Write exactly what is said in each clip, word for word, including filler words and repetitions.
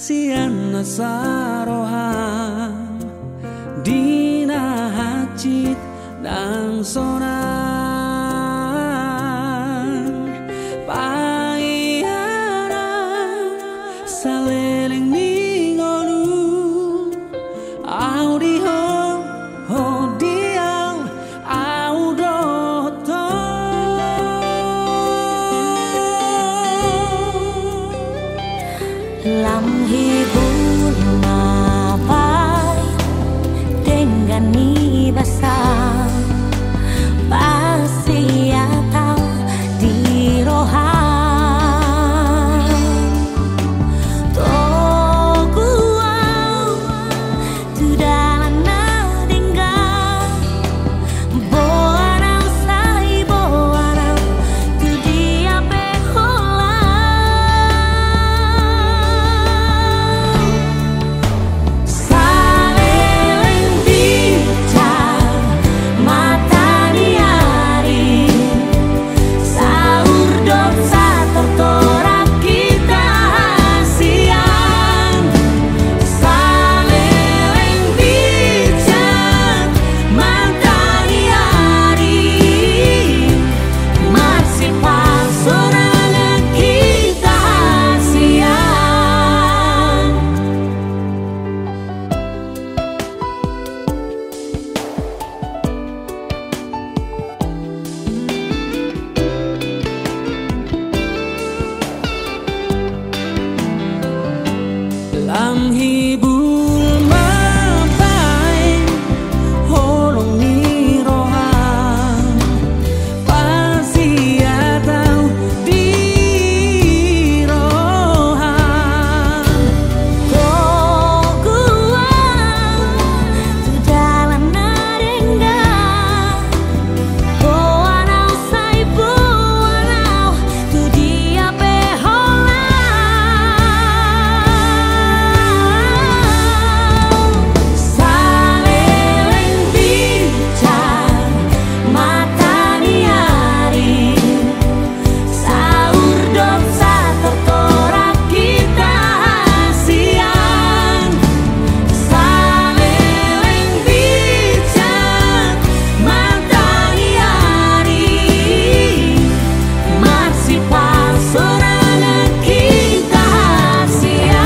Sian na saroha di na hansit nang sonang, paiaran saleleng ni ngolu, au di ho, ho di au, au dohot ho. Lam hibul ma baen denggan ni basa, pasiat au di roham. Togu au tu dalan na denggan, boan au sai boan au tu dia pe holan. Saleleng binsar mata ni ari, saur dohot satortorak hita hasian. Saleleng binsar mata ni ari, marsipasorangan hita hasian. Lam hibul ma baen holong ni roham, pasiat au di roham. Togu au tu dalan na denggan, boan au sai boan au tu dia pe holan. Saleleng binsar mata ni ari, saur dohot satortorak hita hasian. Saleleng binsar mata ni ari, marsipasorangan hita hasian.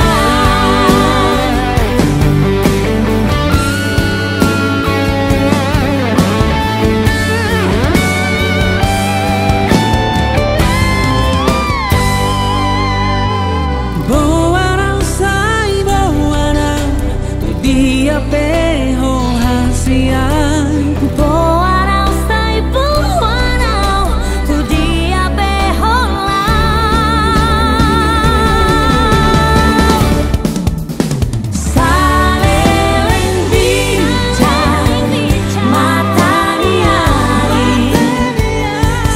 Boan au sai boan au tu dia pe ho hasian. Boan au sai boan au tu dia pe holan. Saleleng binsar mata ni ari,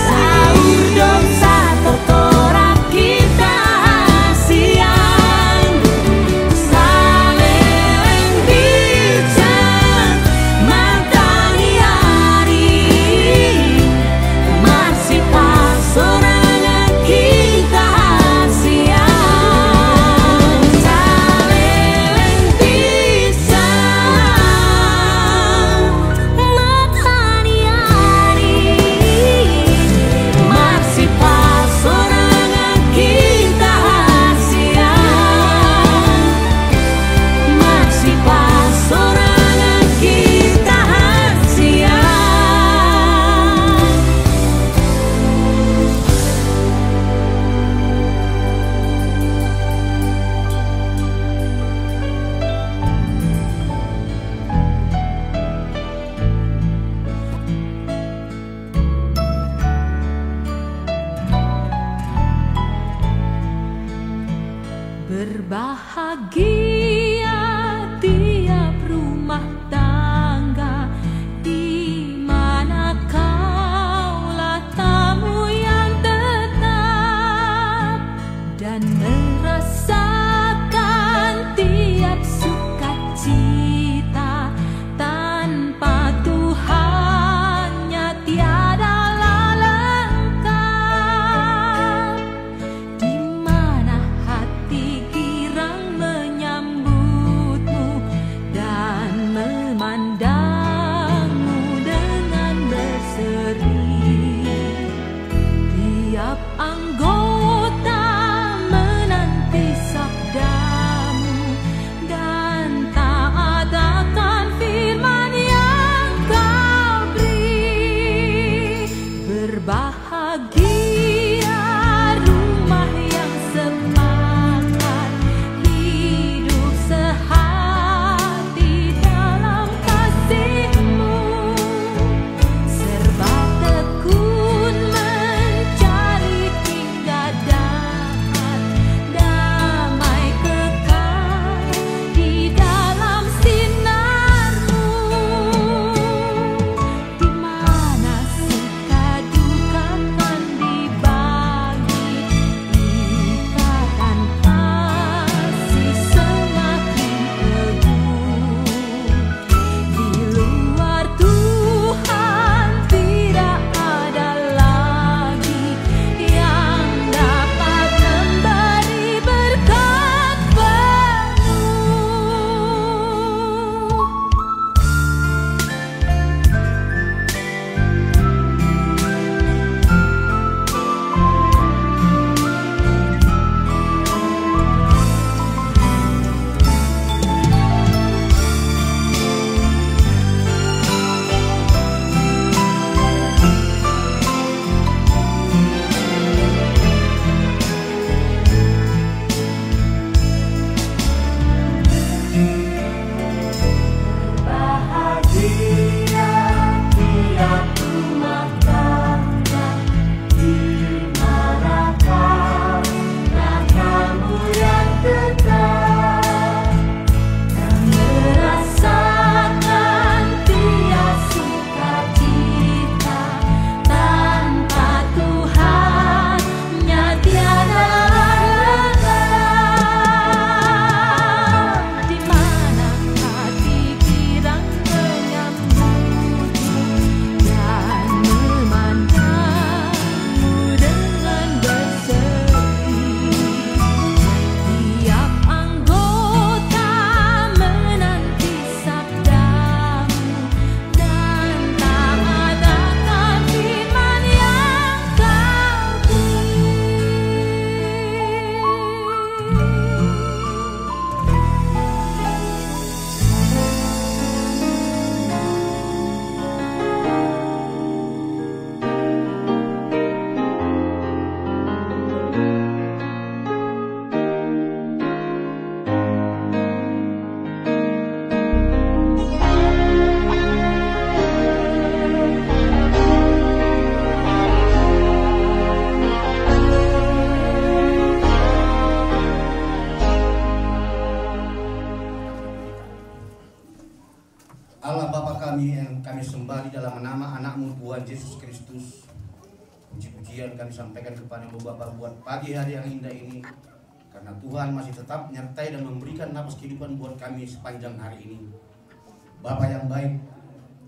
saur dohot satortorak hita hasian. Saleleng binsar mata ni ari, marsipasorangan hita hasian. Saleleng binsar mata ni ari, marsipasorangan hita hasian. Marsipasorangan hita hasian. Berbahagia tiap rumah tangga di mana kaulah tamu yang tetap dan merasakan tiap sukacita. Tanpa Tuhannya tiadalah lengkap. Di mana hati girang menyembah Kami yang kami sembah di dalam nama Anakmu Tuhan Yesus Kristus. Puji-pujian kami sampaikan kepadamu Bapa buat pagi hari yang indah ini. Karena Tuhan masih tetap menyertai dan memberikan napas kehidupan buat kami sepanjang hari ini. Bapa yang baik,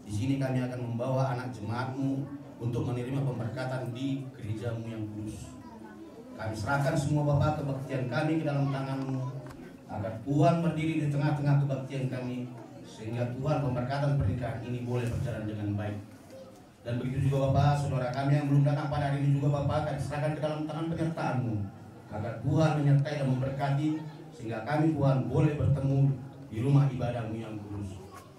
di sini kami akan membawa anak jemaatmu untuk menerima pemberkatan di gerejamu yang kudus. Kami serahkan semua Bapa kebaktian kami ke dalam tanganmu, agar Tuhan berdiri di tengah-tengah kebaktian kami, sehingga Tuhan pemberkatan pernikahan ini boleh berjalan dengan baik. Dan begitu juga Bapa, saudara kami yang belum datang pada hari ini juga Bapa, kami serahkan ke dalam tangan penyertaanmu, agar Tuhan menyertai dan memberkati, sehingga kami Tuhan boleh bertemu di rumah ibadahmu yang kudus.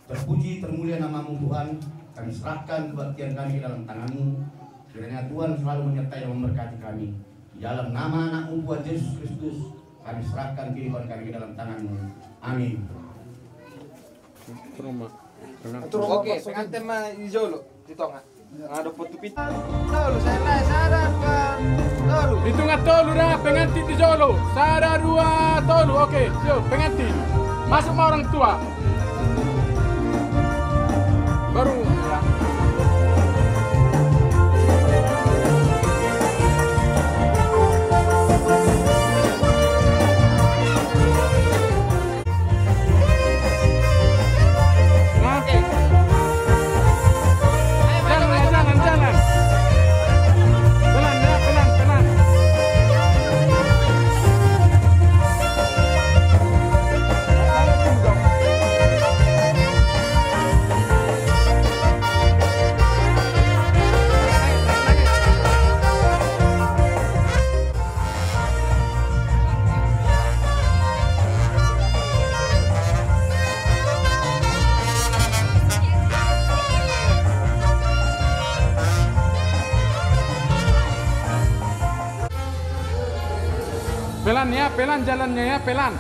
Terpuji, termulia namamu Tuhan, kami serahkan kebaktian kami ke dalam tanganmu, kiranya Tuhan selalu menyertai dan memberkati kami. Di dalam nama Anakmu Tuhan Yesus Kristus, kami serahkan kehidupan kami ke dalam tanganmu. Amin. Oke, pengantin ma di jolo, di tonga. Ngadok potu pitu. Tolu, sada, dua, tolu. Hitungan tolu da, pengantin di jolo. Sada, dua, tolu. Oke, yo, pengantin. Masuk ma orang tua. Baru. Pelan ya, pelan jalannya ya, pelan.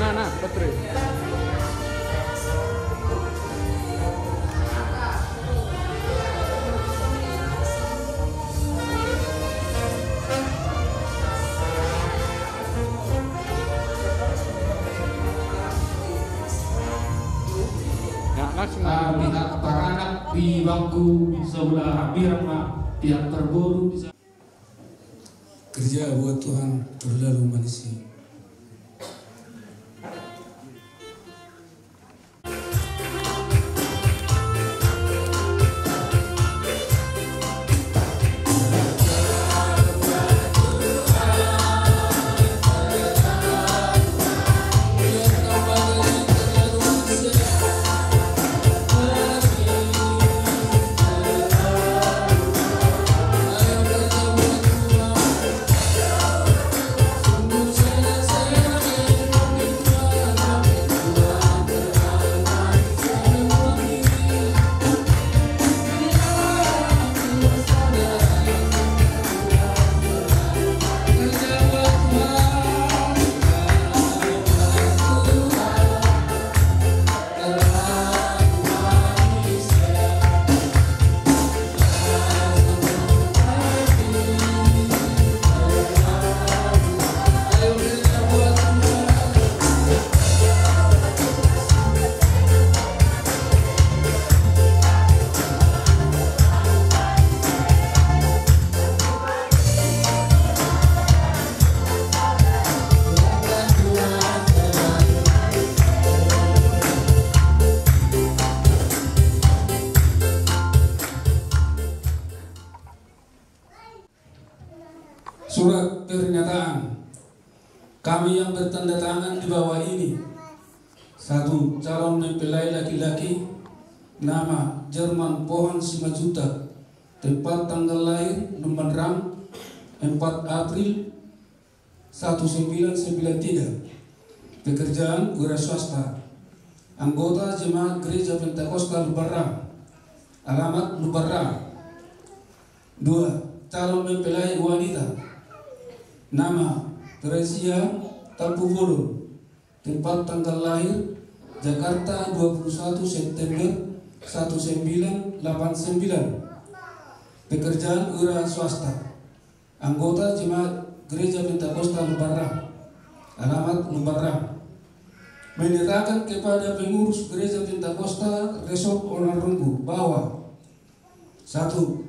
Nah, nah, baterai. Ya, langsung. Ah, pihak paranak di bangku sebelah hambirang, Pak. Pihak terboru bisa. Kerja buat Tuhan terlalu manis. Surat pernyataan. Kami yang bertanda tangan di bawah ini. Satu, calon mempelai laki-laki, nama Jerman Pohan Simanjuntak, tempat tanggal lahir Lumban Ram, empat April seribu sembilan ratus sembilan puluh tiga. Pekerjaan wira swasta. Anggota Jemaat Gereja Pentakosta Lumban Ram. Alamat Lumban Ram. Dua, calon mempelai wanita. Nama Teresia Tampubolon. Tempat tanggal lahir Jakarta, dua puluh satu September seribu sembilan ratus delapan puluh sembilan. Pekerjaan wira swasta. Anggota Jemaat Gereja Pentakosta Lumban Ram. Alamat Lumban Rang. Menyatakan kepada pengurus Gereja Pentakosta Resort Onarumbu bahwa: satu,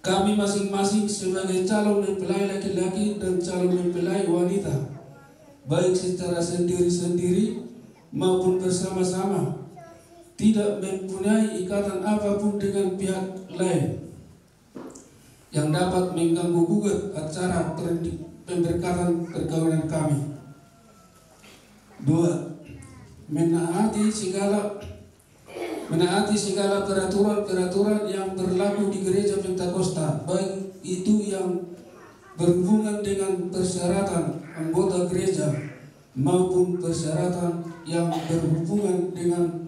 kami masing-masing sebagai calon mempelai laki-laki dan calon mempelai wanita, baik secara sendiri-sendiri maupun bersama-sama, tidak mempunyai ikatan apapun dengan pihak lain yang dapat mengganggu gugat acara perdi-, pemberkatan perkawinan kami. Dua, menaati segala, menaati segala peraturan-peraturan yang berlaku di Gereja Pentakosta, baik itu yang berhubungan dengan persyaratan anggota gereja maupun persyaratan yang berhubungan dengan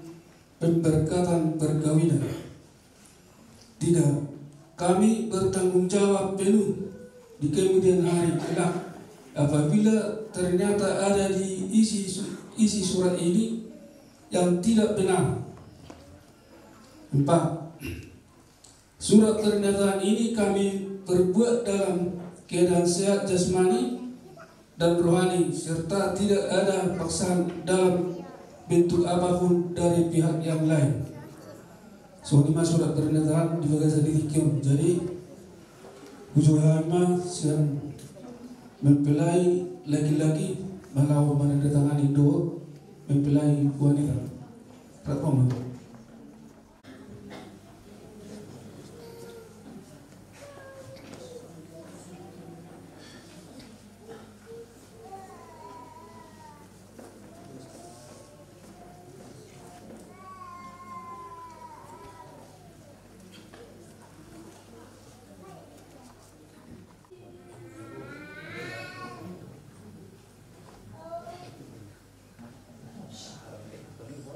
pemberkatan perkawinan. Tiga, kami bertanggung jawab penuh di kemudian hari kelak apabila ternyata ada di isi su-, isi surat ini yang tidak benar. Empat, surat pernyataan ini kami perbuat dalam keadaan sehat jasmani dan rohani, serta tidak ada paksaan dalam bentuk apapun dari pihak yang lain. Songon i ma surat pernyataan di bagasan di tingki on. Jadi, hujou hami ma sian mempelai laki-laki, molo manandatangani dohot mempelai wanita. Rap ma.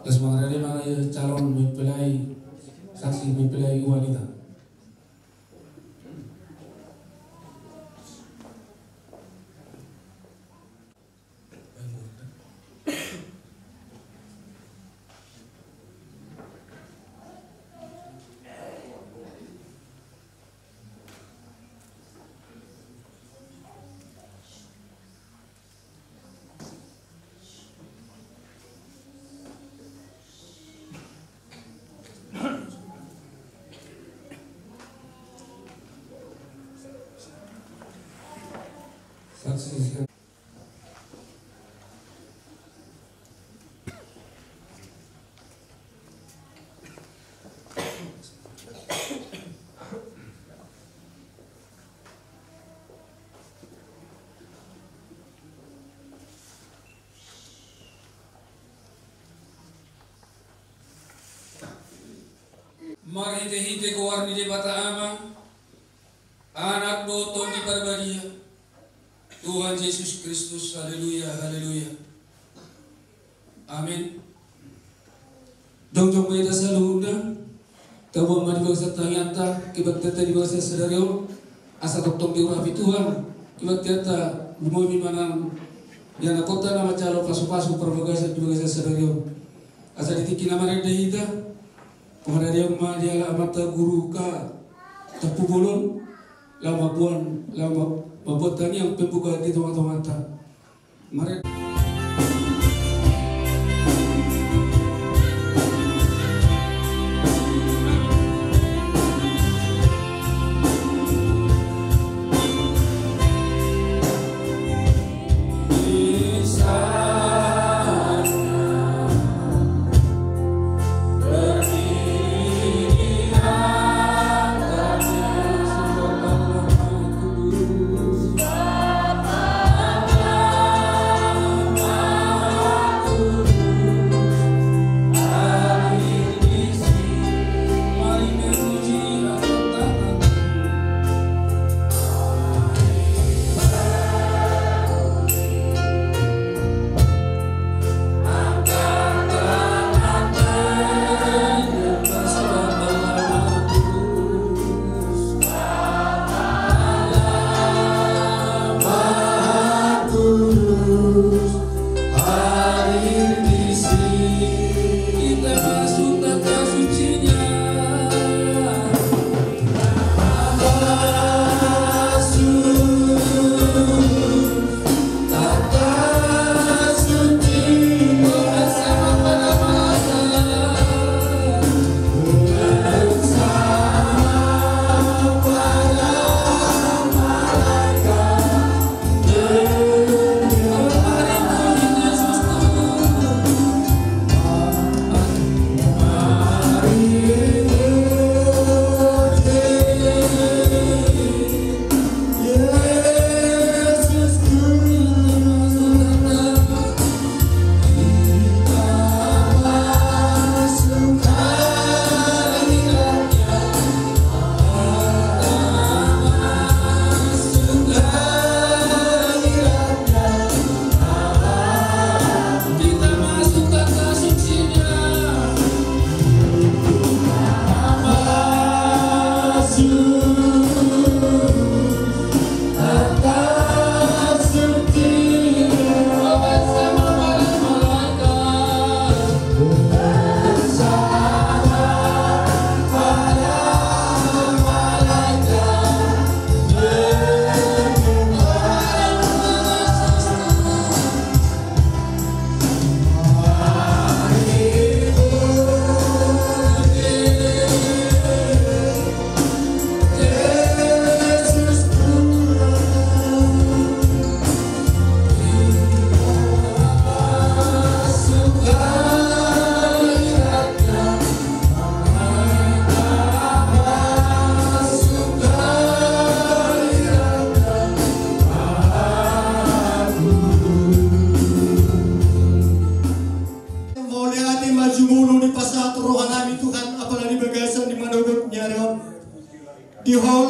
Las mangarade ma calon mempelai, saksi mempelai wanita. Saksi. Marhitehite goar ni Debata Ama, Anak dohot Tondi Parbadia, Tuhan Jesus Kristus, haleluya, haleluya. Amin. Jongjong ma hita saluhutna, taboan ma di bagasan tangiangta kebaktianta di bagasan sadari on, asa tongtong diurapi Tuhan kebaktianta, lumobi ma nang di anakhonta na manjalo pasupasu parbagason di bagasan sadari on. Asa di tingki na marende hita, pangaradeon ma di halak amanta guru K. Tampu Bolon, laho mamboan, laho ma-, mamboan tangiang pembukaan di tongatonganta. Mari.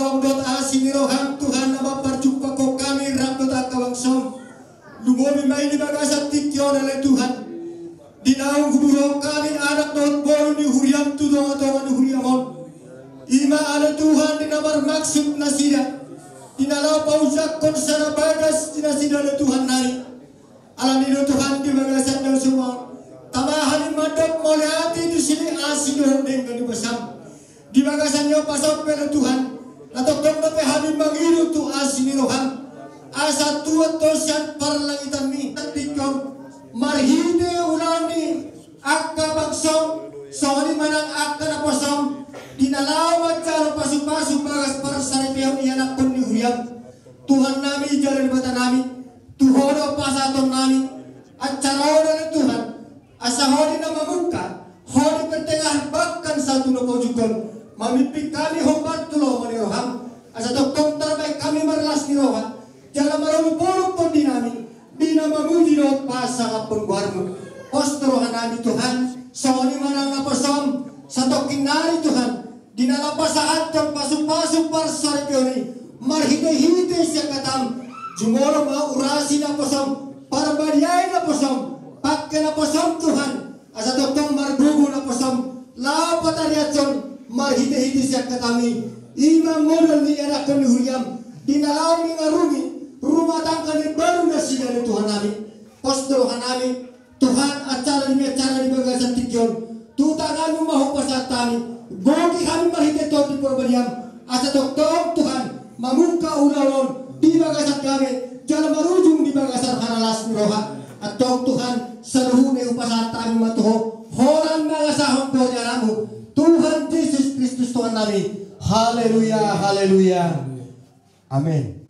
Tong dohot asi ni roham Tuhan na mamparjumpangkon hami rap dohot angka bangsom. Lumobi ma i di bagasan tingki on ale Tuhan. Di naung huburuhon hami anak dohot boru ni huriam tu tongatonga ni huriam on. I ma ale Tuhan di na marmaksud nasida. Di na laho paujangkon sada bagas di nasida ale Tuhan nami. Alani do Tuhan di bagasan na so on. Tama hami mandok mauliate di silih asi dohot denggan ni basam. Di bagasan ni ombas on pe ale Tuhan. Na tongtong dope hami mangido tu asi ni roham. Asa tuat do sian parlangitanmi. Tandingkon. Marhite ulaon ni angka bangsom. Songon i ma nang angka naposom. Di na laho manjalo pasupasu bagas parsaripeon ni anakkon ni huriam. Tuhan nami jala Debata nami. Tu Ho do pasahaton nami. Acara on ale Tuhan. Asa Ho di na mamungka, Ho di pentengahan bahkan sahat tu na paujunghon, mamimpin hami hombar tu lomo ni roham, asa tongtong tarbaen hami marlas ni roha, jala marolopolop tondi nami, di na mamuji dohot pasangaphon goarmu. Pos do roha nami Tuhan, songon i ma nang naposom, satongkin nari Tuhan, di na laho pasahathon pasupasu parsaripeon i, marhitehite sian hatam, jumolo ma urasi naposom, parbadiai naposom, pangke naposom Tuhan, asa tongtong margogo naposom, laho patariashon, marhitehite sian hatam i, i ma modal ni anakkon ni huriam, di na laho mangarungi, rumah tangga na imbaru nasida ale Tuhan nami, pos do roha nami, Tuhan, acara di, acara di bagasan tingki on. Tu tanganmu ma hupasahat hami. Goki hami marhite Tondi Parbadiam. Asa tongtong Tuhan, mamungka ulaon on di bagasan dame, jala marujung di bagasan haralas ni roha. Antong Tuhan, saluhutna hupasahat hami ma tu Ho. Holan mangasahon goar ni anakmu. Tuhan Jesus Kristus Tuhan nami. Haleluya, haleluya. Amen.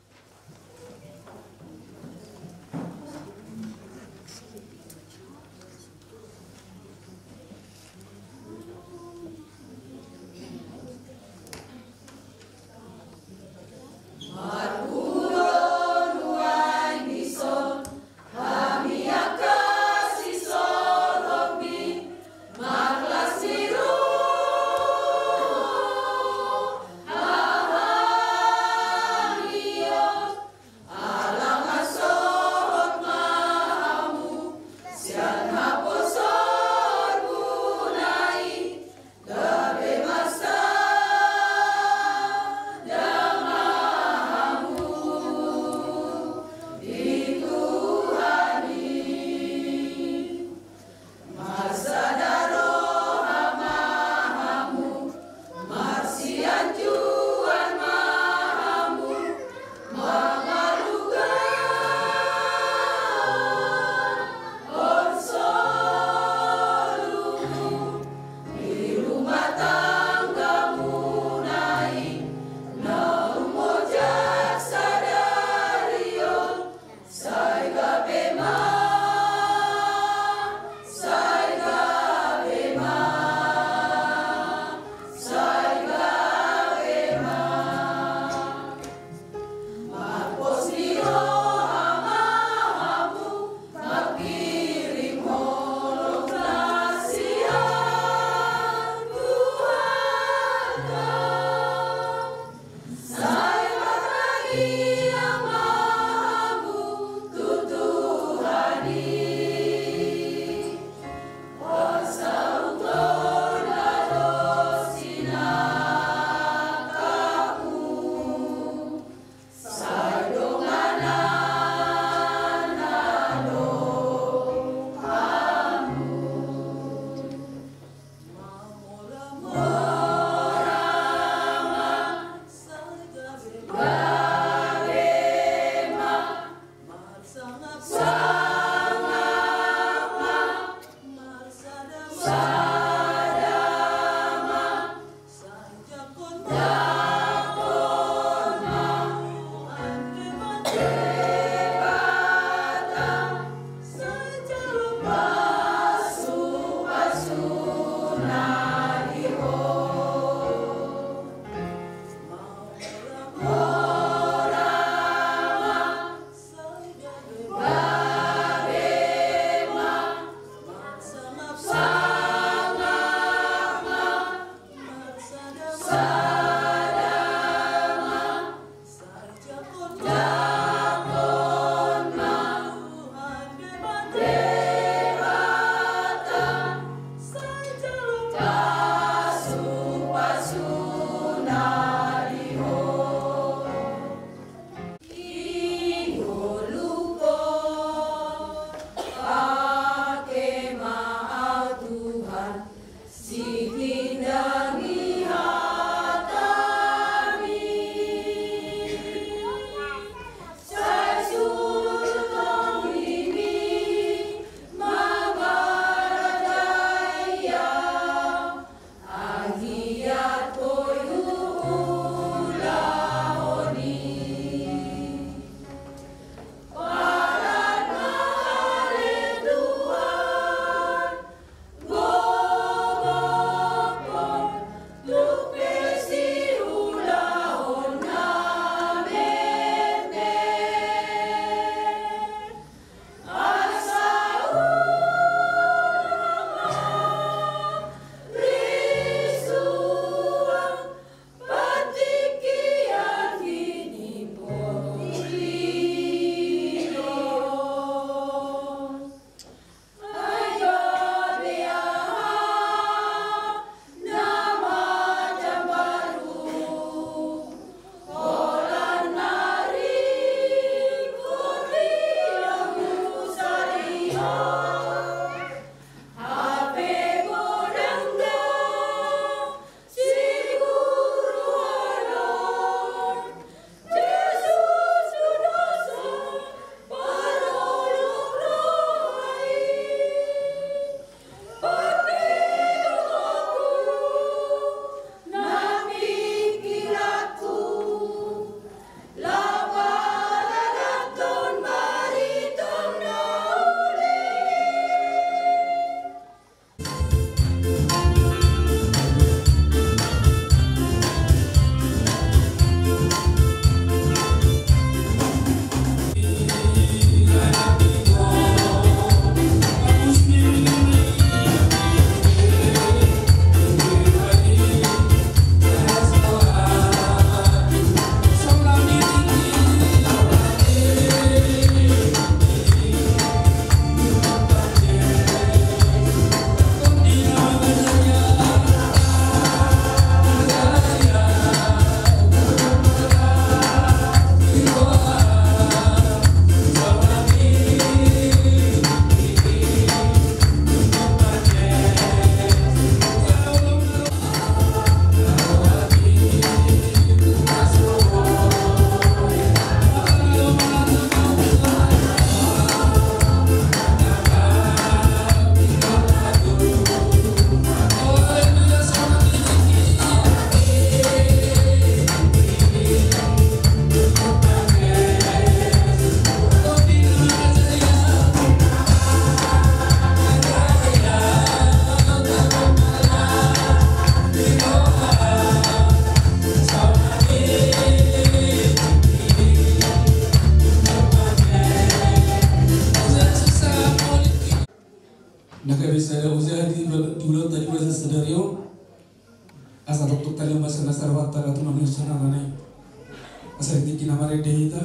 Asa di tingki na marende hita,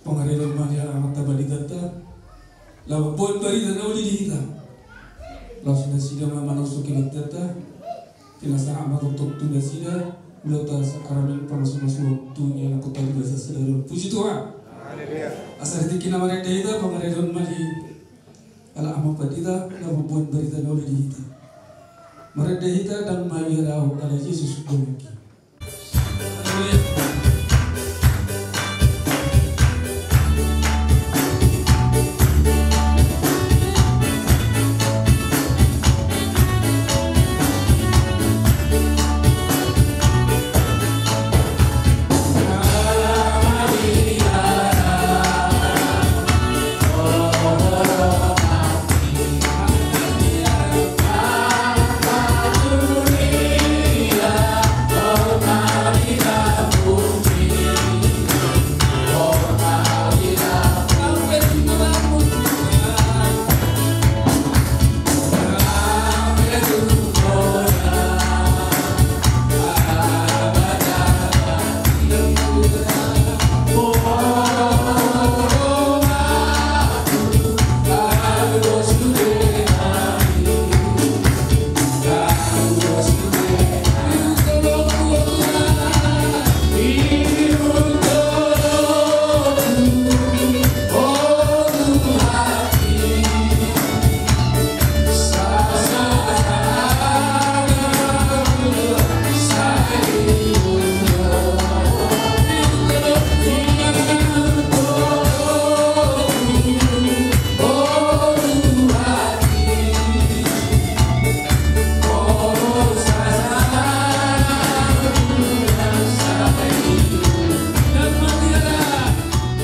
pangaredon ma di Amanta Pandita, laho mamboan barita na uli di hita. Laos nasida ma manaoshon hata, pinasahat ma tongtong tu nasida ulaonta sakramen pamasumasu tu ia na kota di basa sadari on. Puji Tuhan. Asa di tingki na marende hita, pangaredon ma di Amanta Pandita, laho mamboan barita na uli di hita. Marende hita, Damang ma ia ahu ala Jesus dohot.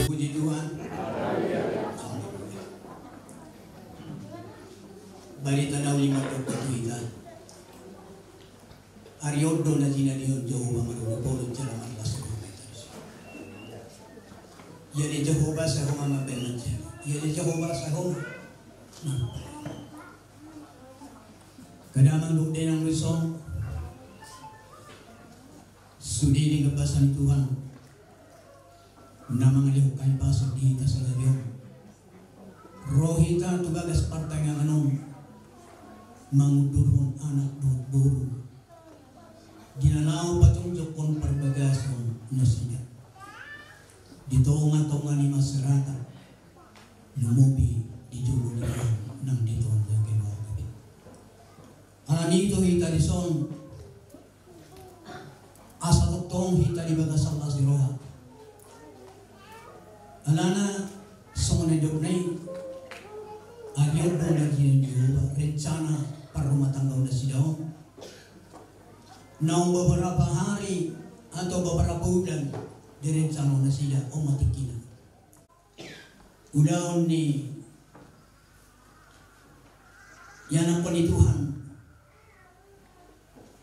Puji Tuhan. Barita na uli ma tu hita. Ari on do na jinadihon Jahowa marolopolop jala marlas roha ma hita. Ia ni Jahowa sai ho ma mambahen mansai. Ia ni Jahowa sai ho ma. Kada amang dohot inang, dison sude di bagasan Tuhan na mangalehon hahipason di hita sadari on. Ro hita tu bagas partangiangan on mangundurhon anak dohot boru di na laho pajongjongkon parbagason nasida di tongatonga ni masyarakat, lumobi di jolo ni ari nang di tonga ni ari. Alani i do hita dison, asa tongtong hita di bagasan las ni roha. Alana songon na nidokna i, ari on do na jinadihon Jahowa rencana parrumatanggaon nasida on. Naung beberapa hari atau beberapa bulan direncanaon nasida, on ma tingkina. Ulaon ni ianakhon ni Tuhan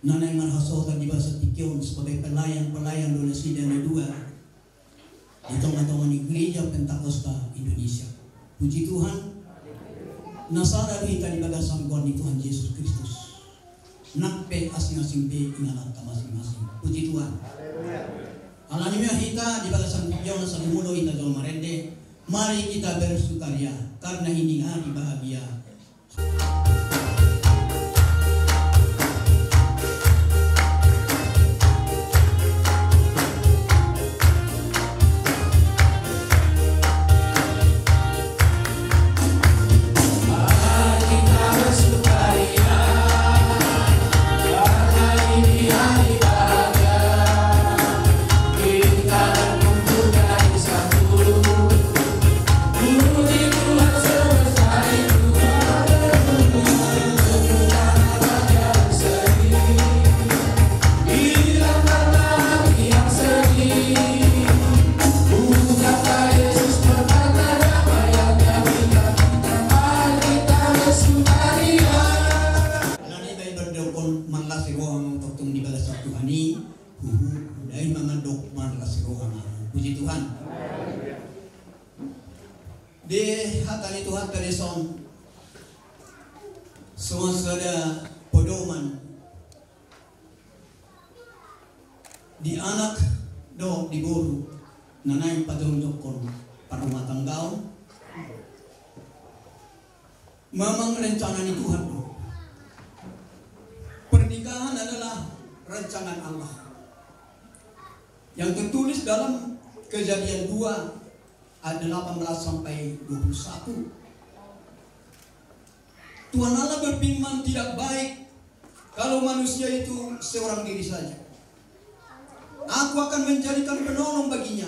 na naeng marhasohotan di bagasan tingki on sebagai pelayan-pelayan do nasida na dua di tongatonga ni Gereja Pentakosta Indonesia. Puji Tuhan, na sada do hita di bagasan goar ni Tuhan Jesus Kristus. Nang pe asing-asing be ingananta masing-masing. Puji Tuhan. Alani i ma hita di bagasan tingki on, asa jumolo hita jolo marende. Mari kita bersukaria karena ini hari bahagia. Alani i ma mandok marlas ni roha ma tongtong di bagasan Tuhan i. Huhut, huhut, alani i ma mandok marlas ni roha ma. Puji Tuhan. Di hata ni Tuhanta dison, songon sada pedoman di anak dohot di boru na naeng pajongjongkon parrumatanggaon. Memang rencana ni Tuhan do. Pernikahan adalah rancangan Allah yang tertulis dalam Kejadian dua ayat delapan belas sampai dua puluh satu. Tuhan Allah berfirman, "Tidak baik kalau manusia itu seorang diri saja. Aku akan menjadikan penolong baginya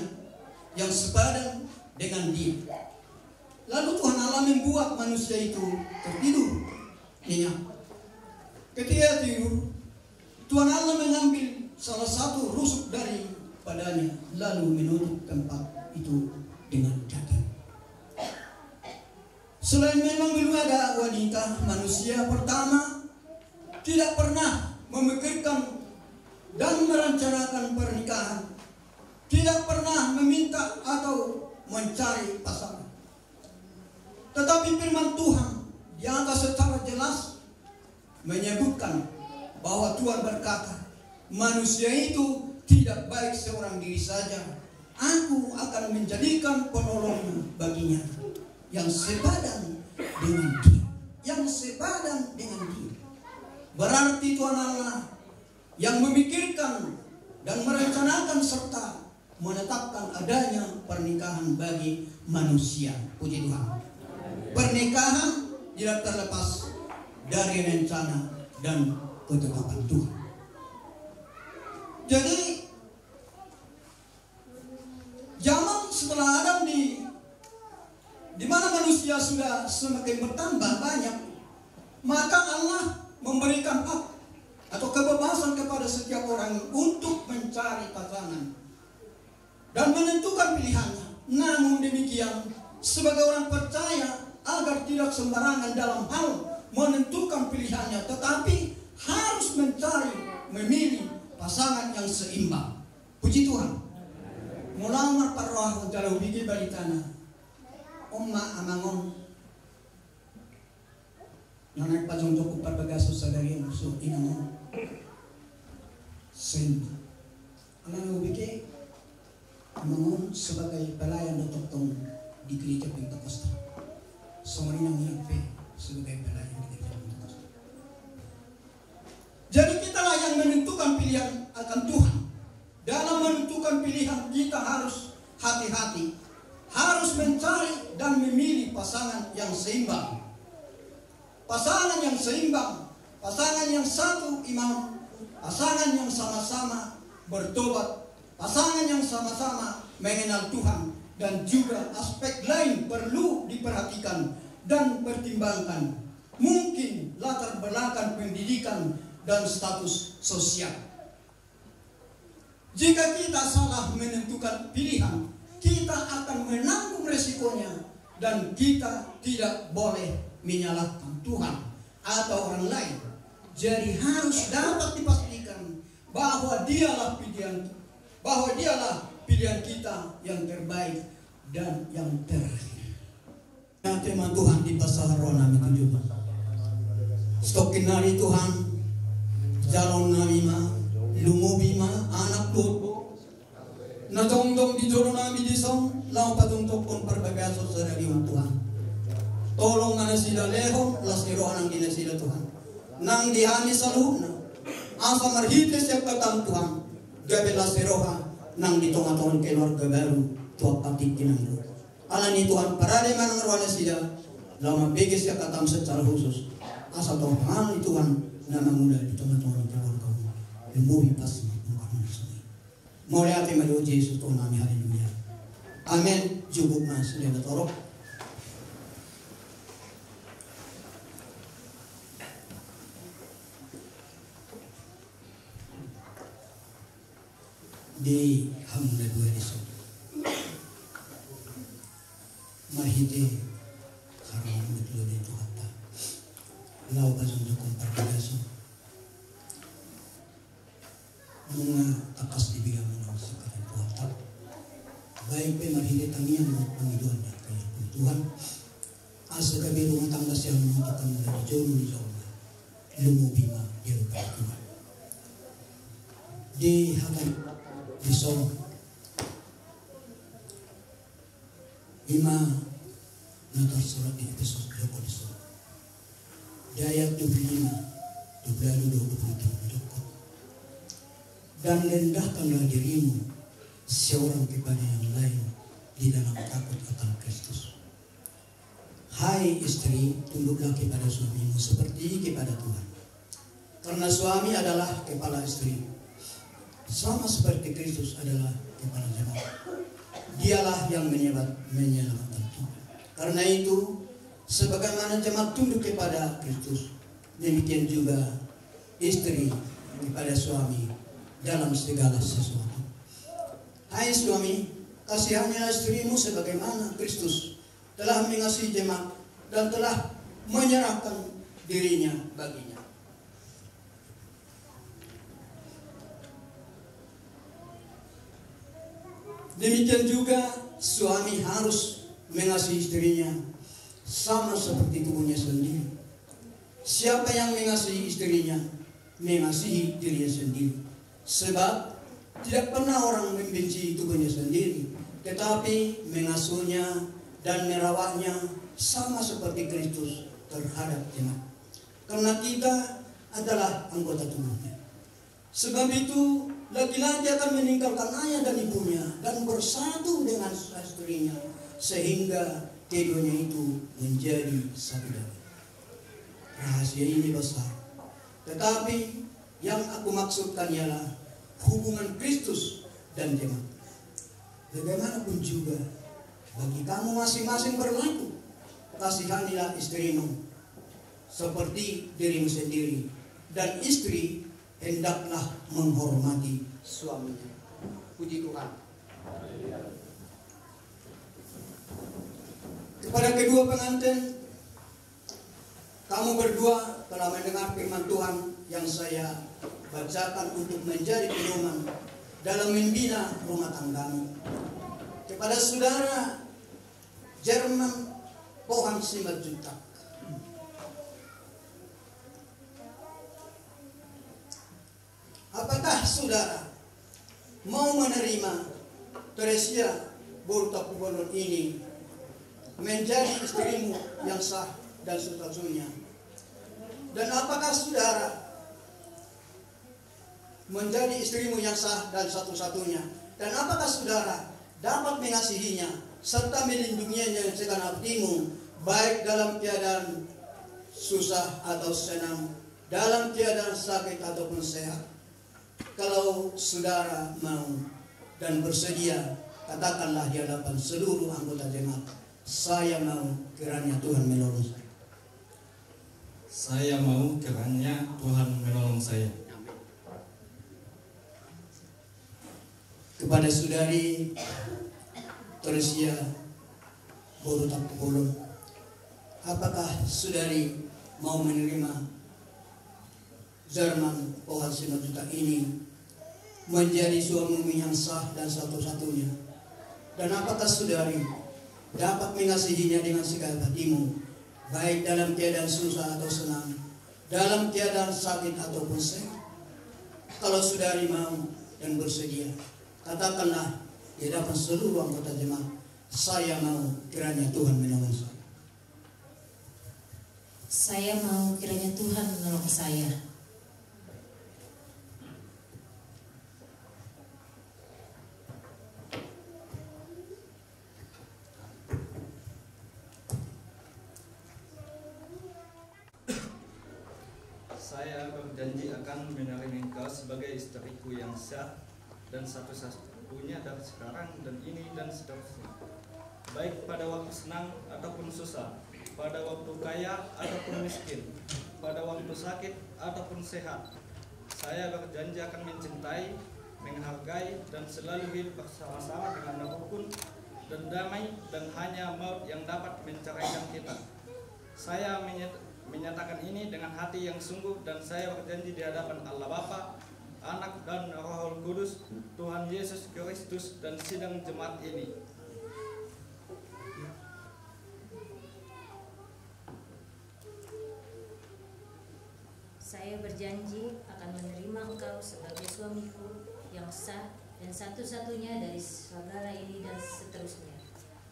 yang sepadan dengan dia." Lalu Tuhan Allah membuat manusia itu tertidur nyenyak. Ketika ia tidur, Tuhan Allah mengambil salah satu rusuk daripadanya, lalu menutup tempat itu dengan daging. Selain memang belum ada wanita, manusia pertama tidak pernah memikirkan dan merencanakan pernikahan, tidak pernah meminta atau mencari pasangan. Tetapi firman Tuhan di atas secara jelas menyebutkan bahwa Tuhan berkata, "Manusia itu tidak baik seorang diri saja. Aku akan menjadikan penolong baginya yang sepadan dengan dia." Yang sepadan dengan dia. Berarti Tuhan Allah yang memikirkan dan merencanakan serta menetapkan adanya pernikahan bagi manusia. Puji Tuhan. Pernikahan tidak terlepas dari rencana dan ketetapan Tuhan. Jadi, zaman setelah Adam di, di mana manusia sudah semakin bertambah banyak, maka Allah memberikan hak atau kebebasan kepada setiap orang untuk mencari pasangan dan menentukan pilihannya. Namun demikian, sebagai orang percaya, agar tidak sembarangan dalam hal menentukan pilihannya, tetapi harus mencari, memilih pasangan yang seimbang. Puji Tuhan. Molo marparrohahon jala hubege baritana, on ma amang on na naeng pajongjongkon parbagason sadari on, so inang on. Seimbang. Alana hubege amang on sebagai pelayan do tongtong di gereja Pentakosta. Songon i nang inang pe sebagai pelayan di gereja Pentakosta. Jadi kitalah yang menentukan pilihan akan Tuhan. Dalam menentukan pilihan kita harus hati-hati, harus mencari dan memilih pasangan yang seimbang. Pasangan yang seimbang, pasangan yang satu iman, pasangan yang sama-sama bertobat, pasangan yang sama-sama mengenal Tuhan, dan juga aspek lain perlu diperhatikan dan pertimbangkan. Mungkin latar belakang pendidikan dan status sosial. Jika kita salah menentukan pilihan, kita akan menanggung resikonya dan kita tidak boleh menyalahkan Tuhan atau orang lain. Jadi harus dapat dipastikan bahwa dialah pilihan, bahwa dialah pilihan kita yang terbaik dan yang terakhir. Ate ma Tuhan, dipasahat roha nami tu jolom. Satongkin nari Tuhan, jalo nami ma, lumobi ma anak dohot boru na jongjong di jolo nami dison, laho pajongjongkon parbagason sadari on Tuhan. Tolong ma nasida, lehon las ni roha nang di nasida Tuhan, nang di hami saluhutna, asa marhite sian hataM Tuhan, gabe las ni roha nang di tonga-tonga ni keluarga baru tu angka tingki na ro. Alani Tuhan, parade ma nang roha nasida laho mambege sian hataM secara khusus. Asa tongtong Ho Tuhan na mangula di tonga-tonga ni keluarga on. Lumobi pasti ma Tuhan. Mauliate ma di Ho Jesus Tuhan nami, haleluya. Amen. Jumpa ma sude na torop. Di hamu na dua dison, marhite haroro ni Tuhanta, laho pajongjongkon parbagason. Nunga tangkas dibeha muna sian hata ni Tuhanta, baik pe marhite tangiang dohot pangidoan ni angka ni Tuhan, asa gabe rumah tangga sian muna tu hamu na di jolo ni jolma. Lumobi ma di roha ni Tuhan. Di hata ni Tuhanta dison, Ima na tarsurat di Epesus, di Epesus. Di ayat dua puluh lima, dua puluh lima, dua puluh tujuh, dua puluh delapan. Dan rendahkanlah dirimu seorang kepada yang lain di dalam takut akan Kristus. Hai istri, tunduklah kepada suamimu seperti kepada Tuhan. Karena suami adalah kepala istri, sama seperti Kristus adalah kepala jemaat. Dialah yang menyelamat-, menyelamatkan kita. Karena itu, sebagaimana jemaat tunduk kepada Kristus, demikian juga istri kepada suami dalam segala sesuatu. Hai suami, kasihanilah istrimu sebagaimana Kristus telah mengasihi jemaat dan telah menyerahkan dirinya baginya. Demikian juga suami harus mengasihi istrinya sama seperti tubuhnya sendiri. Siapa yang mengasihi istrinya, mengasihi dirinya sendiri. Sebab tidak pernah orang membenci tubuhnya sendiri, tetapi mengasuhnya dan merawatnya sama seperti Kristus terhadap jemaat. Karena kita adalah anggota tubuhnya. Sebab itu, laki-laki akan meninggalkan ayah dan ibunya dan bersatu dengan istrinya, sehingga keduanya itu menjadi satu darah. Rahasia ini besar. Tetapi yang aku maksudkan ialah hubungan Kristus dan jemaat. Bagaimanapun juga, bagi kamu masing-masing berlaku, kasihanilah istrimu seperti dirimu sendiri, dan istri hendaklah menghormati suaminya. Puji Tuhan. Kepada kedua pengantin, kamu berdua telah mendengar firman Tuhan yang saya bacakan untuk menjadi pedoman dalam membina rumah tanggamu. Kepada saudara Jerman Pohan Simanjuntak, apakah saudara mau menerima Teresia boru Tampubolon ini menjadi istrimu yang sah dan satu-satunya? Dan apakah saudara menjadi istrimu yang sah dan satu-satunya? Dan apakah saudara dapat mengasihinya serta melindunginya dengan segenap hatimu, baik dalam keadaan susah atau senang, dalam keadaan sakit ataupun sehat? Kalau saudara mau dan bersedia, katakanlah di hadapan seluruh anggota jemaat, "Saya mau, kiranya Tuhan menolong saya." Saya mau, kiranya Tuhan menolong saya. Kepada saudari Teresia boru Tampubolon, apakah saudari mau menerima Jerman Pohan Simanjuntak ini menjadi suamimu yang sah dan satu-satunya? Dan apakah saudari dapat mengasihinya dengan segenap hatimu, baik dalam keadaan susah atau senang, dalam keadaan sakit ataupun sehat? Kalau saudari mau dan bersedia, katakanlah di hadapan seluruh anggota jemaat, "Saya mau, kiranya Tuhan menolong saya." Saya mau, kiranya Tuhan menolong saya. Saya berjanji akan menerima engkau sebagai istriku yang sah dan satu-satunya dari sekarang dan ini dan seterusnya. Baik pada waktu senang ataupun susah, pada waktu kaya ataupun miskin, pada waktu sakit ataupun sehat, saya berjanji akan mencintai, menghargai, dan selalu hidup bersama-sama dengan rukun dan damai dan hanya maut yang dapat menceraikan kita. Saya menyat-, menyatakan ini dengan hati yang sungguh dan saya berjanji di hadapan Allah Bapa, Anak, dan Rohul Kudus, Tuhan Yesus Kristus, dan sidang jemaat ini. Saya berjanji akan menerima engkau sebagai suamiku yang sah dan satu-satunya dari segala ini dan seterusnya.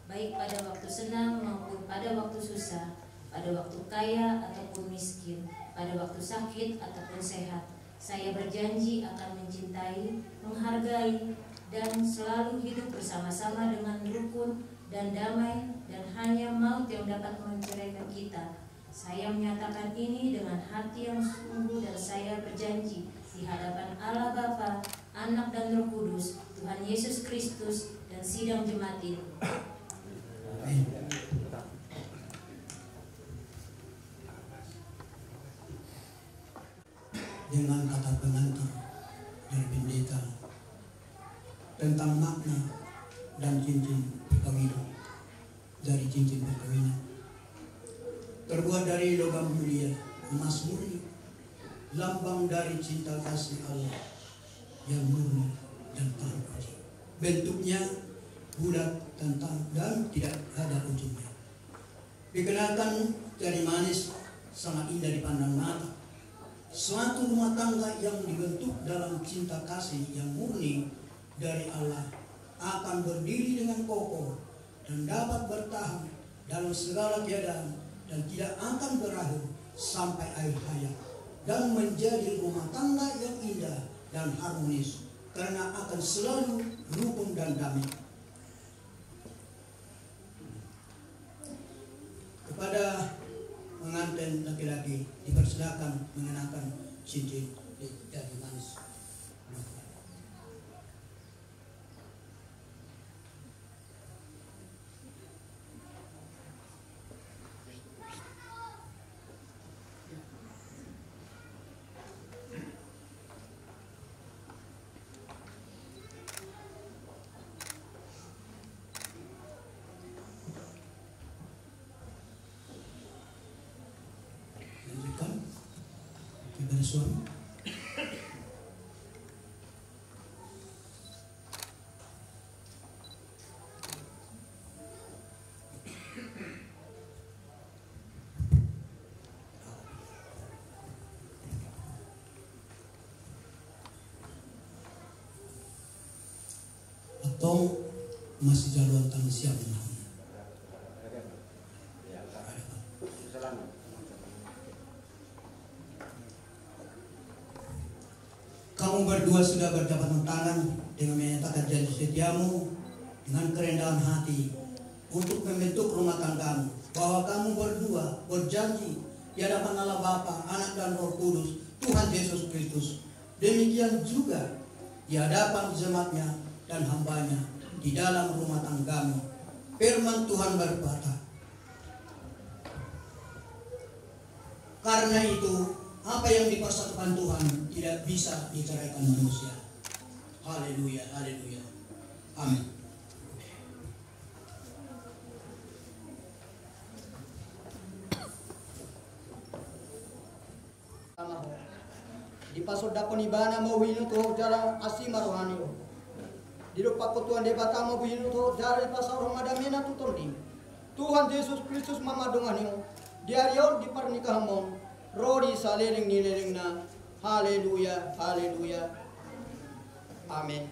Baik pada waktu senang maupun pada waktu susah, pada waktu kaya ataupun miskin, pada waktu sakit ataupun sehat, saya berjanji akan mencintai, menghargai, dan selalu hidup bersama-sama dengan rukun dan damai, dan hanya maut yang dapat menceraikan kita. Saya menyatakan ini dengan hati yang sungguh dan saya berjanji di hadapan Allah Bapa, Anak dan Roh Kudus, Tuhan Yesus Kristus, dan sidang jemaat ini. Amin. Dengan kata pengantar dari pendeta tentang makna dan cincin perkawinan, dari cincin perkawinan terbuat dari logam mulia, emas murni, lambang dari cinta kasih Allah yang murni dan tak terpuji. Bentuknya bulat, tentang dan tidak ada ujungnya. Dikenakan jari manis, sangat indah dipandang mata. Suatu rumah tangga yang dibentuk dalam cinta kasih yang murni dari Allah akan berdiri dengan kokoh dan dapat bertahan dalam segala keadaan dan tidak akan berakhir sampai akhir hayat, dan menjadi rumah tangga yang indah dan harmonis karena akan selalu rukun dan damai. Kepada pengantin laki-laki dipersilakan mengenakan cincin di jari manis. Lanjutkan kepada suami. Antong masijalo antong siap menang. Kamu berdua sudah berjabat tangan dengan menyatakan janji setiamu dengan kerendahan hati untuk membentuk rumah tanggamu, bahwa kamu berdua berjanji di hadapan Allah Bapa, Anak, dan Roh Kudus, Tuhan Yesus Kristus. Demikian juga di hadapan jemaat-Nya dan hamba-Nya di dalam rumah tanggamu. Firman Tuhan berkata, karena itu, apa yang dipersatukan Tuhan tidak bisa diceraikan manusia. Haleluya, haleluya. Amin. Di pasondapon ibana ma huingot ho jala asi ma rohani ho. Didompakkon Tuhan Debata ma huingot ho jala dipasahat ho ma damena tu tondimi. Tuhan Jesus Kristus ma mandongani ho di ari on, di pernikahanmon, ro di saleleng ni lelengna. Haleluya, haleluya. Amin.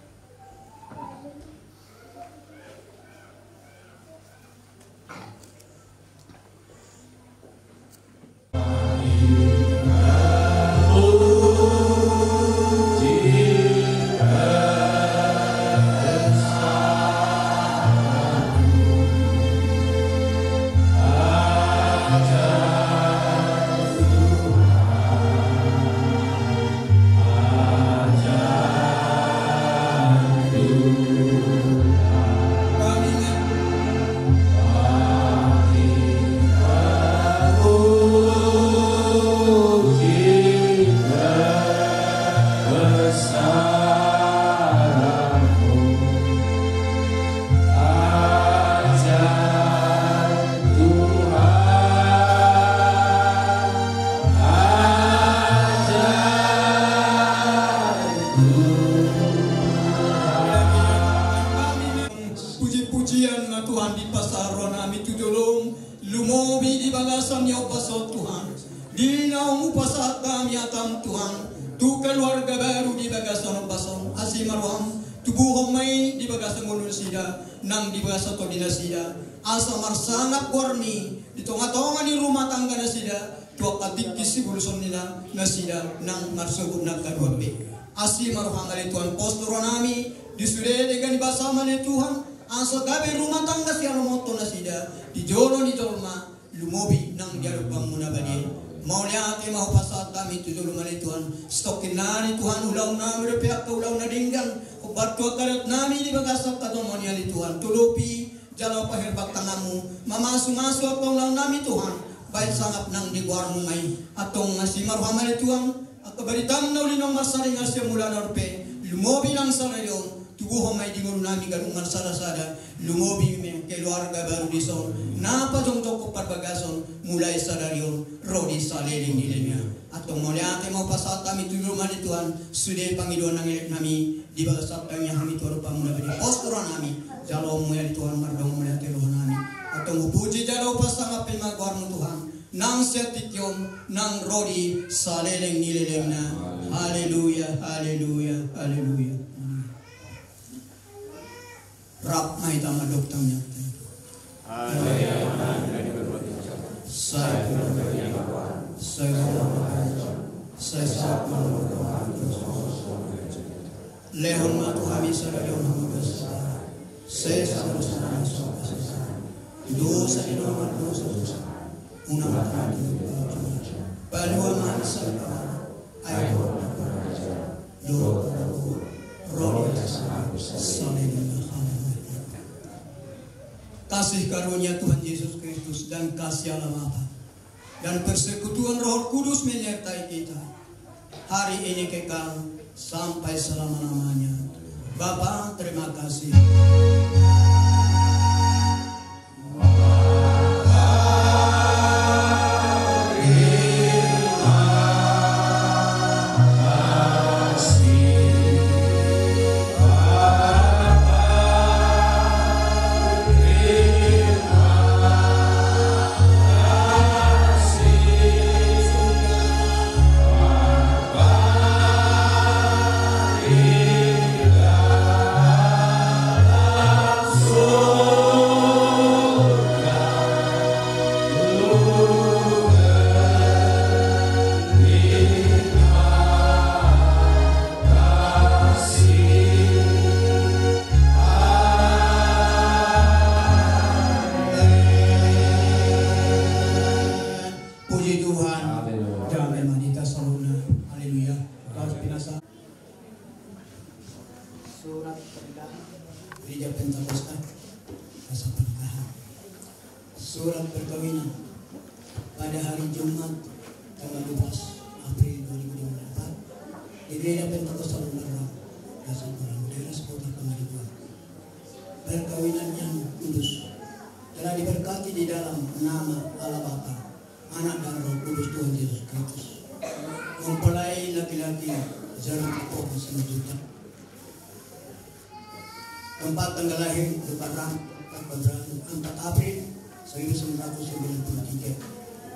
Puji-pujian ma Tuhan dipasahat rohanami tu jolom, lumobi di bagasan ni ombas on Tuhan. Di naung hupasahat hami hatam Tuhan, tu keluarga baru di bagasan ombas on, asi ma roham, tu Tubuhon ma i di bagasan ngolu nasida, nang di bagasan tondi nasida, asa marsangap goarmi di tonga-tonga ni rumah tangga nasida, tu angka tingki sibolusonna nasida nang marsogot nang kaduan be. Asi ma roham ale Tuhan, pos do rohanami di sude denggan ni basaM ale Tuhan, asa gabe rumah tangga sialomothon nasida di jolo ni jolma, lumobi nang di adopanMu na badia. Mauliate ma hupasahat hami tu joloM ale Tuhan. Sitongkin nari Tuhan, ulaon nami dope angka ulaon na denggan hombar tu angka dok nami di bagasan angka jolma on ale Tuhan. Tudopi jala paherbang tanganMu, mamasu-masu angka ulaon nami Tuhan. Bahen sangap nang di goarMu ma i. Antong asi ma rohaM ale Tuhan. Angka baritaM na uli naung marsaringar sian mulana on pe, lumobi nang sadari on, tubuhon ma i di ngolu nami ganup marsada-sada, lumobi ma keluarga baru dison, na pajongjongkon parbagason, mulai sadari on ro di saleleng ni lelengna. Antong mauliate ma hupasahat hami tu joloM ale Tuhan, sude pangidoan nang elek nami, di bagasan tangiang nami tu adopanMu na badia, pos do rohanami, jaloonMu i ale Tuhan, mardongan mauliate rohanami. Antong hupuji jala hupasangap hami ma goarMu Tuhan, nang sian tingki on, nang ro di saleleng ni lelengna. Haleluya, haleluya, haleluya. Rap ma hita mandok tangiang. Sai, sai, sai, sai, sai, sai, Lehon ma tu hami sadari on hamu dosa. Sesa dosa nami songon hasesaan. Dosa ni dongan mardosa tu hami. Unang ma hami tu harajaon. Palua ma hami sian pangago. Ai Ho do harajaon dohot hangoluan. Ro di atas hami. Saleleng ni lelengna. Kasih karunia Tuhan Yesus Kristus dan kasih Allah Bapa dan persekutuan Roh Kudus menyertai kita hari ini kekal sampai selama-lamanya. Bapa, terima kasih. Puji Tuhan. Haleluya. Damai ma di hita saluhutna. Haleluya. Harus binasa. Surat pernikahan. Gereja Pentakosta. Masa pernikahan. Surat perkawinan pada hari Jumat tanggal dua belas April dua ribu dua puluh empat di Gereja Pentakosta Lumbarang, Desa Kurang, Daerah Sekota Kemaribuan. Perkawinan yang kudus telah diberkati di dalam nama Allah Bapa, Anak dan Roh Kudus Tuhan Yesus Kristus. Mempelai laki-laki Zarko Simanjuntak. Tempat tanggal lahir Lumbarang, tanggal empat April seribu sembilan ratus sembilan puluh tiga.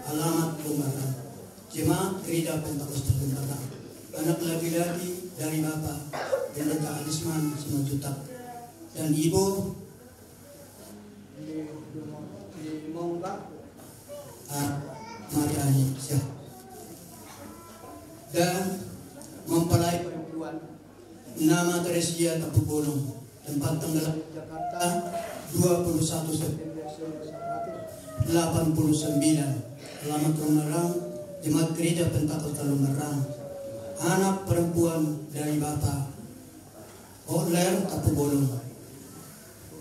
Alamat Lumbarang. Jemaat Gereja Pentakosta Lumbarang. Anak laki-laki dari Bapak Pendeta Alisman Simanjuntak dan Ibu Mongga, ah, Mariani, siap. Dan mempelai perempuan nama Teresia Tampubolon, tempat tanggal lahir Jakarta, dua puluh satu September seribu sembilan ratus delapan puluh sembilan. Alamat Lumbarang, Jemaat Gereja Pentakosta Lumbarang. Anak perempuan dari Bapak Hotler Tampubolon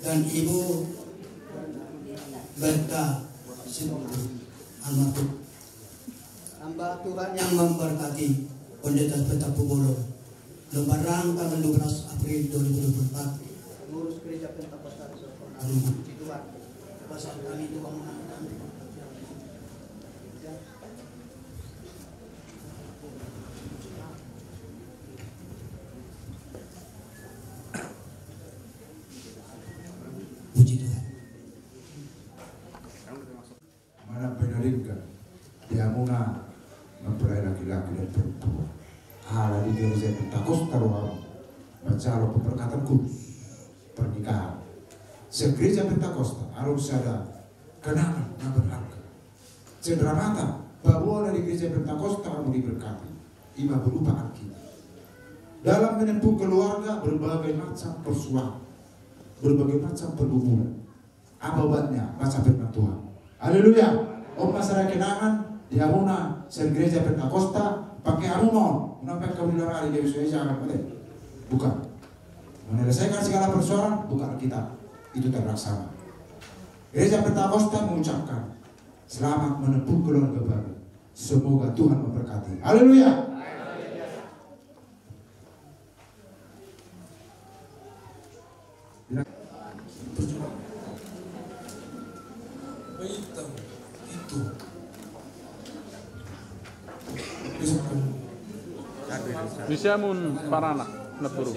dan Ibu Berta Situmorang, almarhum. Hamba Tuhan yang memberkati, Pendeta Tampubolon. Lumbarang, tanggal dua belas April dua ribu dua puluh empat. Pengurus Gereja Pentakosta Lumbarang. Puji Tuhan. Bahasa kami Tuhan menang. Puji Tuhan. Mana benarinka di hamuna mempelai laki-laki dan perempuan. Ala di Gereja Pentakosta do hamu. Manjalo pemberkatan kudus pernikahan. Sian Gereja Pentakosta adong sada kenangan na berharga. Cenderamata paboa na di Gereja Pentakosta amu diberkati, ima berupa Alkitab. Dalam menempuh keluarga, berbagai macam persoalan, berbagai macam pergumulan. Apa obatnya? Baca firman Tuhan. Haleluya. On ma sada kenangan di hamuna sian Gereja Pentakosta, pake hamu ma on. Unang pake hamu di luar ari, dia bisa aja akan mate. Bukan. Menyelesaikan segala persoalan, buka Alkitab. Itu terlaksana. Gereja Pentakosta mengucapkan selamat menempuh keluarga baru. Semoga Tuhan memberkati. Haleluya. Di sia hamu paranak, anak boru?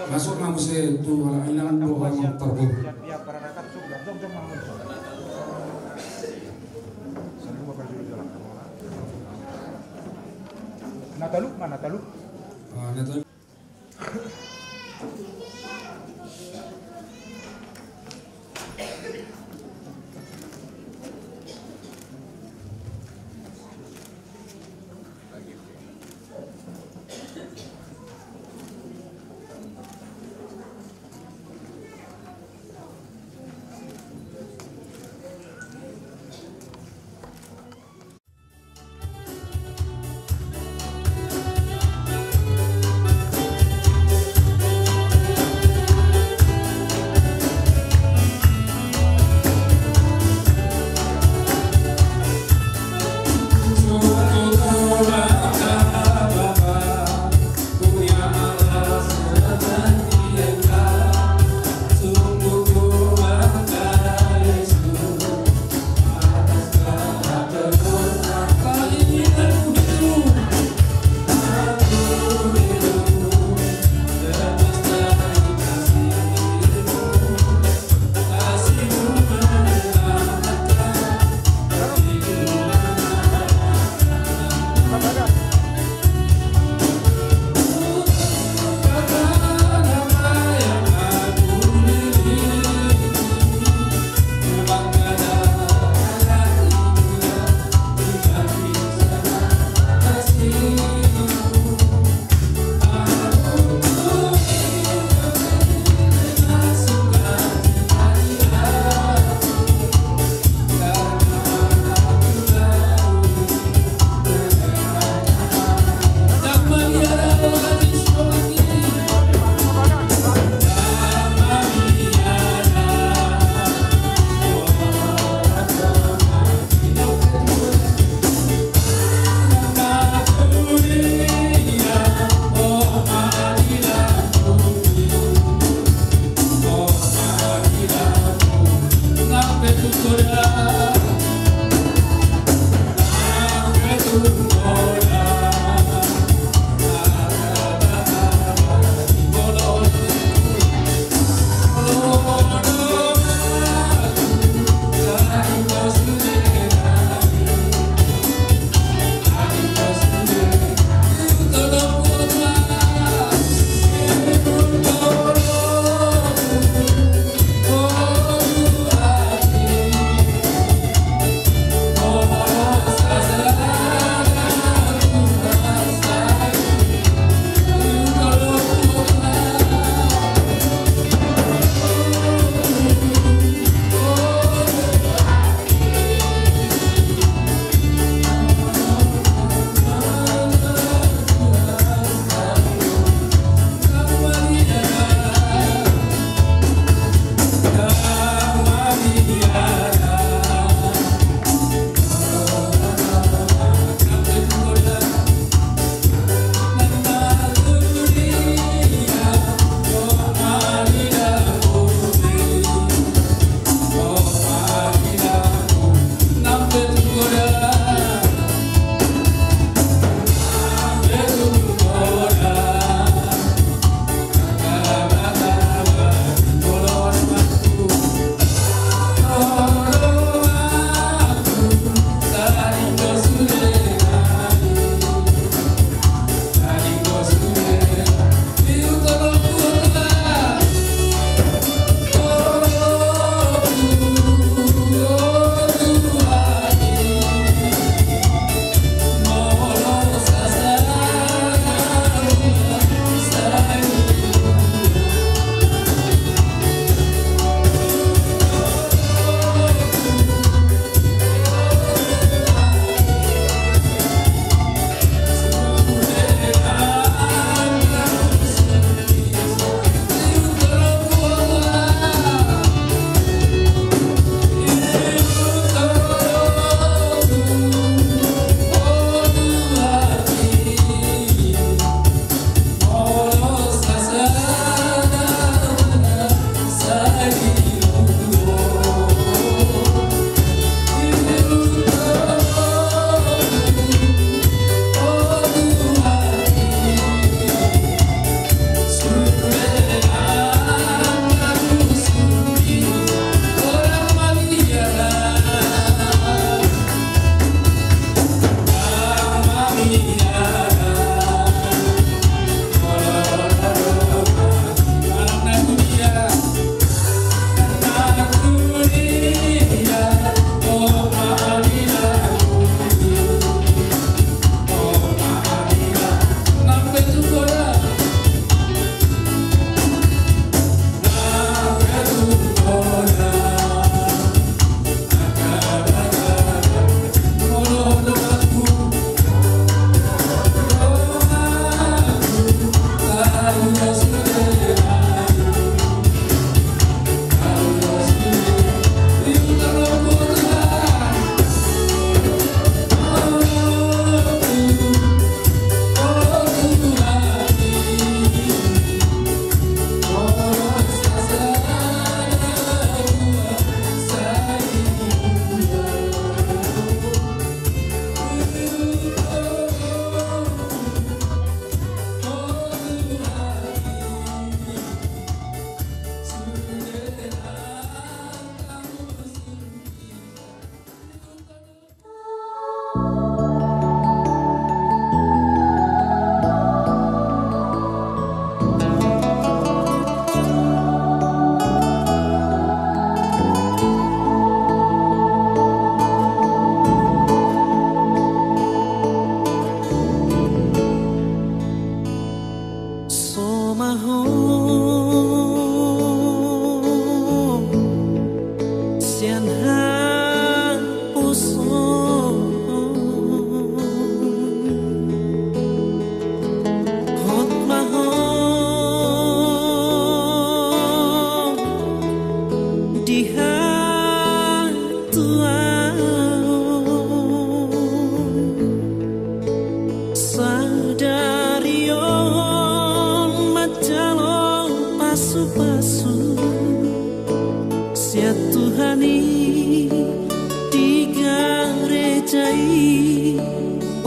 Masuk ma muse tu halak inang dohot parboru. Na talu ma, na talu. Ah, na talu.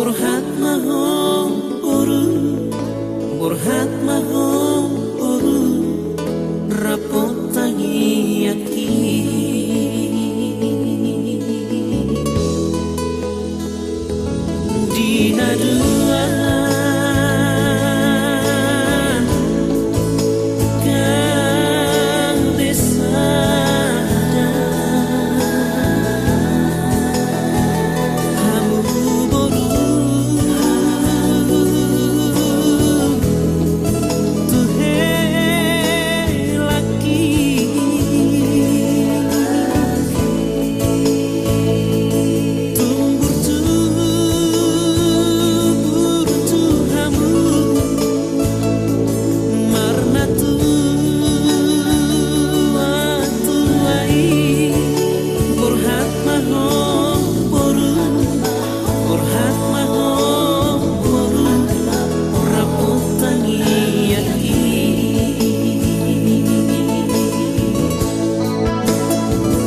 Borhat ma ho boru, borhat ma ho boru, rap tangiangki. Di na dua gabe sada, hamu boru tu hela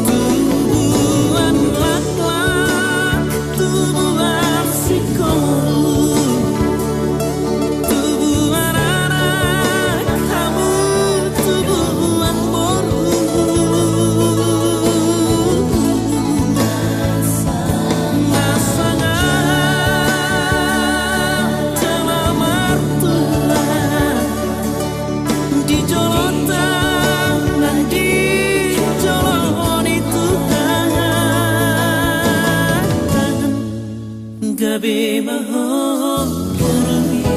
Tubuan laklak, tubuan singkop, tubuan anak, hamu tubuan boru. Na sangap jala martua di jolo tangan, di jolo ni Tuhan. Gabe ma ho boru,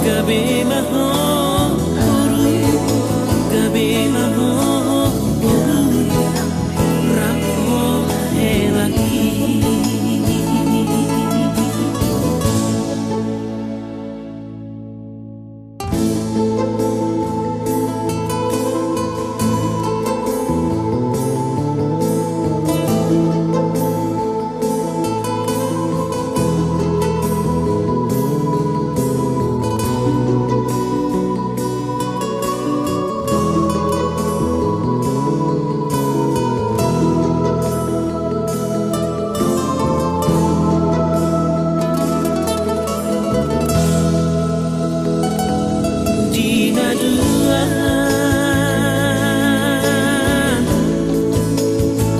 gabe ma ho boru, gabe ma ho boru, rap ho hela. Di na dua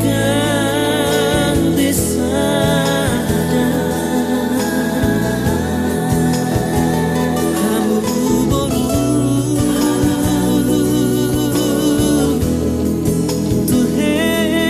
gabe sada, hamu boru tu hela.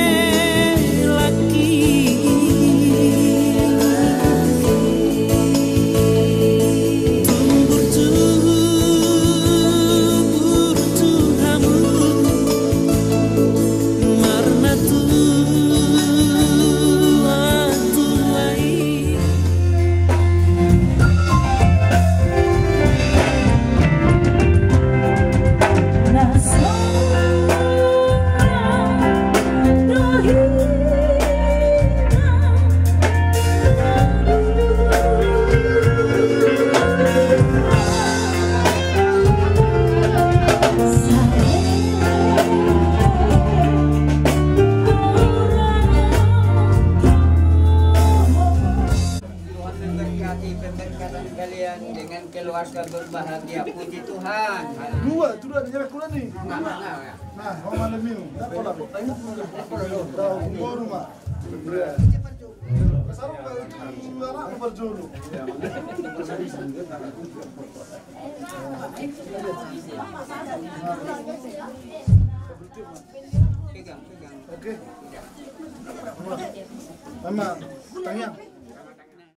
Tuhan memberkati pemberkatan kalian dengan keluarga berbahagia. Puji Tuhan. Dua, itu udah ada jarak kurang nih. Nah, nah, ya. Nah, Mama Lemiu. Apa lagi? Tahu, baru, Mak. Iya. Kasar, Mak, itu anak berjodoh. Pegang, pegang. Oke. Mama, tangiang.